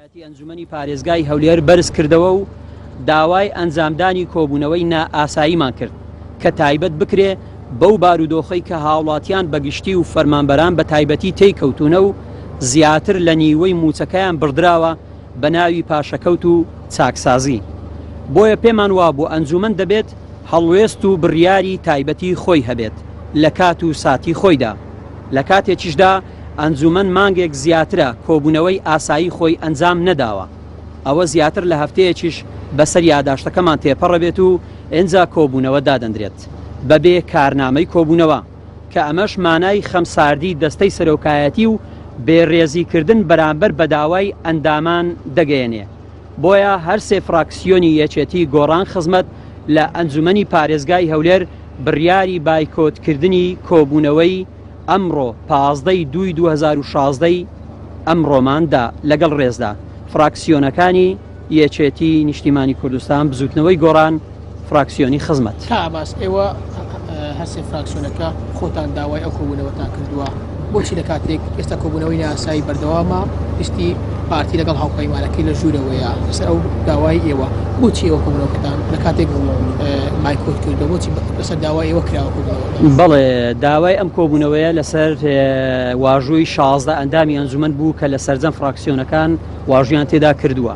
سەرۆکایەتی ئەنجومەنی پارێزگای هەولێر بەرز کردەوە و داوای ئەنجامدانی کۆبوونەوەی نائاساییمان کرد کە تایبەت بکرێ بەو بارودۆخەی کە هاوڵاتیان بە گشتی و فەرمانبەران بە تایبەتی تێی کەوتوونە و زیاتر لە نیوەی مووچەکەیان بڕدراوە بە ناوی پاشەکەوت و چاکسازی. بۆیە پێمان وابوو ئەنجومەن دەبێت هەڵوێست و بڕیاری تایبەتی خۆی هەبێت لە کات و ساتی خۆیدا. لە کاتێکیشدا ئەنجومەن مانگێک زیاترە کۆبوونەوەی ئاسایی خۆی ئەنجام نەداوە. ئەوە زیاتر لە هەفتەیەکیش بەسەر یاداشتەکەمان تێپەڕەبێت و ئنجا کۆبوونەوە دادەندرێت بەبێ کارنامەی کۆبوونەوە، کە ئەمەش مانای خەمساردی دەستەی سەرۆکایەتی و بێ ڕێزیکردن بەرامبەر بە داوای ئەندامان دەگەیەنێ. بۆیە هەرسێ فراکسیۆنی یەکێتی گۆڕان خزمەت لە ئەنجومەنی پارێزگای هەولێر بڕیاری بایکۆتکردنی کۆبوونەوەی ئەمڕۆ 15 ی دووی 2016 ی ئەمڕۆمان دا لەگەڵ ڕێزدا فراکسیۆنەکانی یەکێتی نیشتیمانی کوردستان بزوتنەوەی گۆڕان فراکسیۆنی خزمەت. کا عەباس ئێوە هەرسێ فراکسیۆنەکە خۆتان داوای ئەو کۆبوونەوەتان کردووە بۆچی لە کاتێک ئێستا کۆبوونەوەی نایاسایی بەردەوامە لیستی پارتی لەگەڵ هاوپەیمانەکەی لە ژوورەوەیە لەسەر ئەو داوای ئێوە بۆچی ئێوە کۆبوونەوەکەتان لە کاتێک بایکۆت کردووە بۆچی لەسەر داوای ئێوە کراوە کۆبوونەوەکە؟ بەڵێ داوای ئەم کۆبوونەوەیە لەسەر واژۆی 16 ئەندامی ئەنجومەن بوو کە لە سەرجەم فراکسیۆنەکان واژویان تێدا کردووە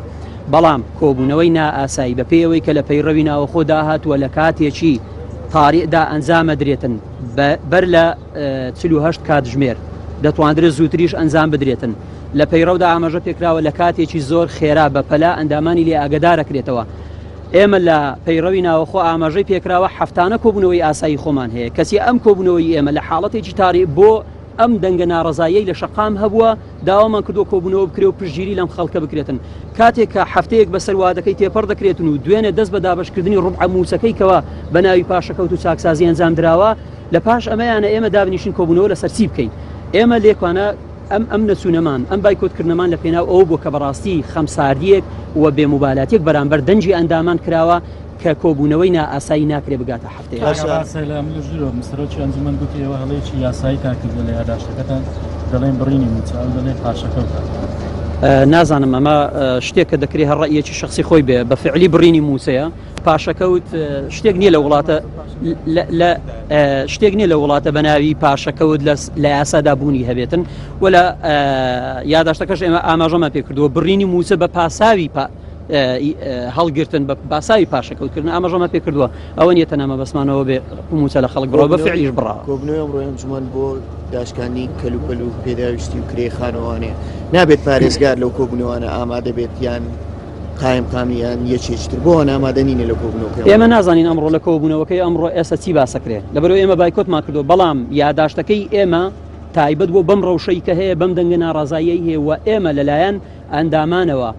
بەڵام کۆبوونەوەی نائاسایی بەپێی ئەوەی کە لە پەیڕەوی ناوەخۆدا هاتووە لە کاتێکی تاریئدا ئەنجامەدرێتن بەر لە 48 کاتژمێر دەتواندرێت زووتریش ئەنجام بدرێتن لە پەیڕەودا ئاماژە پێکراوە لە کاتێکی زۆر خێرا بە پەلە ئەندامانی لێ ئاگدارەکرێتەوە ئێمە لە پەیڕەوی ناوەخۆ ئاماژەی پێکراوە هەفتانە کۆبوونەوەی ئاسایی خۆمان هەیە کەچی ئەم کۆبوونەوەی ئێمە لە حاڵەتێکی تاری بۆ ئەم دەنگە ناڕەزاییەی لە شەقام هەبووە، داوامان کردووە کۆبوونەوە بکرێ و پشتگیری لەم خەڵکە بکرێتن. کاتێک کە هەفتەیەک بەسەر وادەکەی تێپەڕ دەکرێتن و دوێنێ دەست بە دابەشکردنی ڕوبعە مووچەکەی کەوا بە ناوی پاشەکەوت و چاکسازی ئەنجام دراوە، لە پاش ئەمەیانە ئێمە دابنیشین کۆبوونەوە لەسەر چی بکەین؟ ئێمە لێکوانە ئەم ئەم نەچوونەمان، ئەم بایکۆتکردنەمان لە پێناو ئەوە بووە کە بەڕاستی خەمساردییەک و بێموبالاتییەک بەرامبەر دەنگی ئەندامان کراوە کە کۆبوونەوەی نائاسایی ناکرێ بگاتە هەفتەیەک. کاک عەباس لە من لە ژوورەوە بووم، سەرۆکی ئەنجومەن گوتی ئێوە هەڵەیەکی یاساییتان کردووە لە یاداشتەکەتان دەڵێن بڕینی مووچە، ئەو دەڵێ پاشەکەوتە. نازانم ئەمە شتێکە دەکرێ هەر ڕەئیەکی شەخسی خۆی بێ، بە فعلی بڕینی مووچەیە، پاشەکەوت شتێک نییە لە وڵاتە لە شتێک نییە لە وڵاتە بە ناوی پاشەکەوت لە یاسادا بوونی هەبێتن و لە یاداشتەکەش ئێمە ئاماژەمان پێکردووە بڕینی مووچە بە پاساوی هەڵگرتن بە پاساوی پاشەکەوتکردن ئاماژەمان پێ کردووە ئەوە نیە تەنها مەبەستمانەوە بێ مووچە لە خەڵک بڕەوە بە فعلیش بڕاوە. کۆبوونەوەی ئەمڕۆی ئەنجومەن بۆ داشکاندنی کەلوپەل و پێداویستی و کرێی خانەوانەیە نابێت پارێزگار لەو کۆبوونەوانە ئامادە بێت یان قایمقامی یان یەکێکی تر بۆ ئەوان ئامادە نینە لە کۆبوونەوەکەی ئێمە نازانین ئەمڕۆ لە کۆبوونەوەکەی ئەمڕۆ ئێستا چی باسەکرێ لەبەرئەوەی ئێمە بایکۆتمان کردووە بەڵام یاداشتەکەی ئێمە تایبەت بووە بەم ڕەوشەی کە هەیە بەم دەنگە ناڕازاییەی هەیە و ئێمە لەلایەن ئەندامانەوە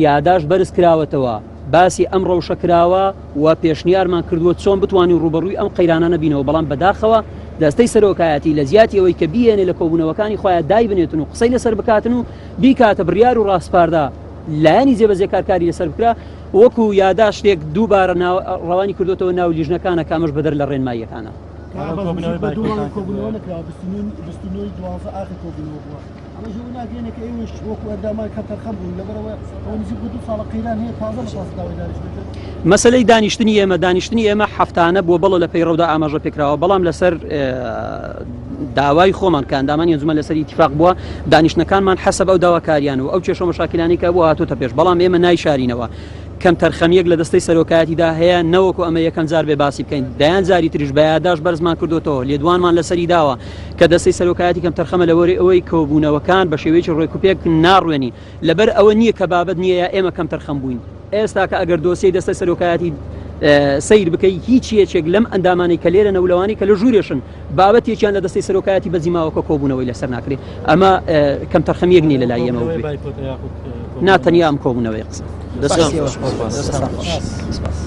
یاداشت بەرز کراوەتەوە، باسی ئەم ڕەوشە کراوە و پێشنیارمان کردووە چۆن بتوانین ڕووبەڕووی ئەم قەیرانانە بینەوە، بەڵام بەداخەوە دەستەی سەرۆکایەتی لە جیاتی ئەوەی کە بیهێنێ لە کۆبوونەوەکانی خۆیان دایبنێتن و قسەی لەسەر بکاتن و بیکاتە بڕیار و ڕاسپاردە لایەنی جێبەجێکار کاری لەسەر بکرا وەکو یاداشتێک دووبارە ڕەوانی کردوتەوە ناو لیژنەکانە کە ئەمەش بەدەر لە ڕێنماییەکانە. ئەمەش ئەوە ناگەیەنێ کە ئێوەش وەکو ئەندامان کەمتەرخەم بوون، لەبەرئەوە ئەوە نزیک بە دوو ساڵە قەیران هەیە تازە لە تازە داوای دانیشتن دەکەن. مەسەلەی دانیشتنی ئێمە، دانیشتنی ئێمە هەفتانە بووە، بەڵێ لە پەیڕەودا ئاماژە پێکراوە، بەڵام لەسەر داوای خۆمان کە ئەندامانی ئەنجومەن لەسەر ئیتیفاق بووە، دانیشتنەکانمان حەسەب ئەو داواکاریان و ئەو کێشە و مەشاکیلانەی کە هەبووە هاتۆتە پێش، بەڵام ئێمە نایشارینەوە. کەمتەرخەمییەک لە دەستەی سەرۆکایەتیدا هەیە، نەوەکو ئەمە یەکەم جار بێ باسی بکەین، دەیان جاری تریش بە یاداشت بەرزمان کردۆتەوە، لێدوانمان لەسەری داوە کە دەستەی سەرۆکایەتی کەمتەرخەمە لەوەری ئەوەی کۆبوونەوەکان بە شێوەیەکی ڕێکوپێک ناڕوێنی، لەبەر ئەوە نییە کە بابەت نییە یا ئێمە کەمتەرخەم بووین. ئێستاکە ئەگەر دۆسیەی دەستەی سەرۆکایەتی سەیر بکەی هیچ یەکێک لەم ئەندامانەی کە لێرەنە و لەوانەی کە لە ژوورێشن بابەتێکیان لە دەستەی سەرۆکایەتی بەجی ماوە کە کۆبوونەوەی لەسەر ناکرێ ئەمە کەمتەرخەمییەک نییە لە لای ئێمەوە بێ نا تەنیا ئەم کۆبوونەوەی قسە. دەستان خۆش. سپاس.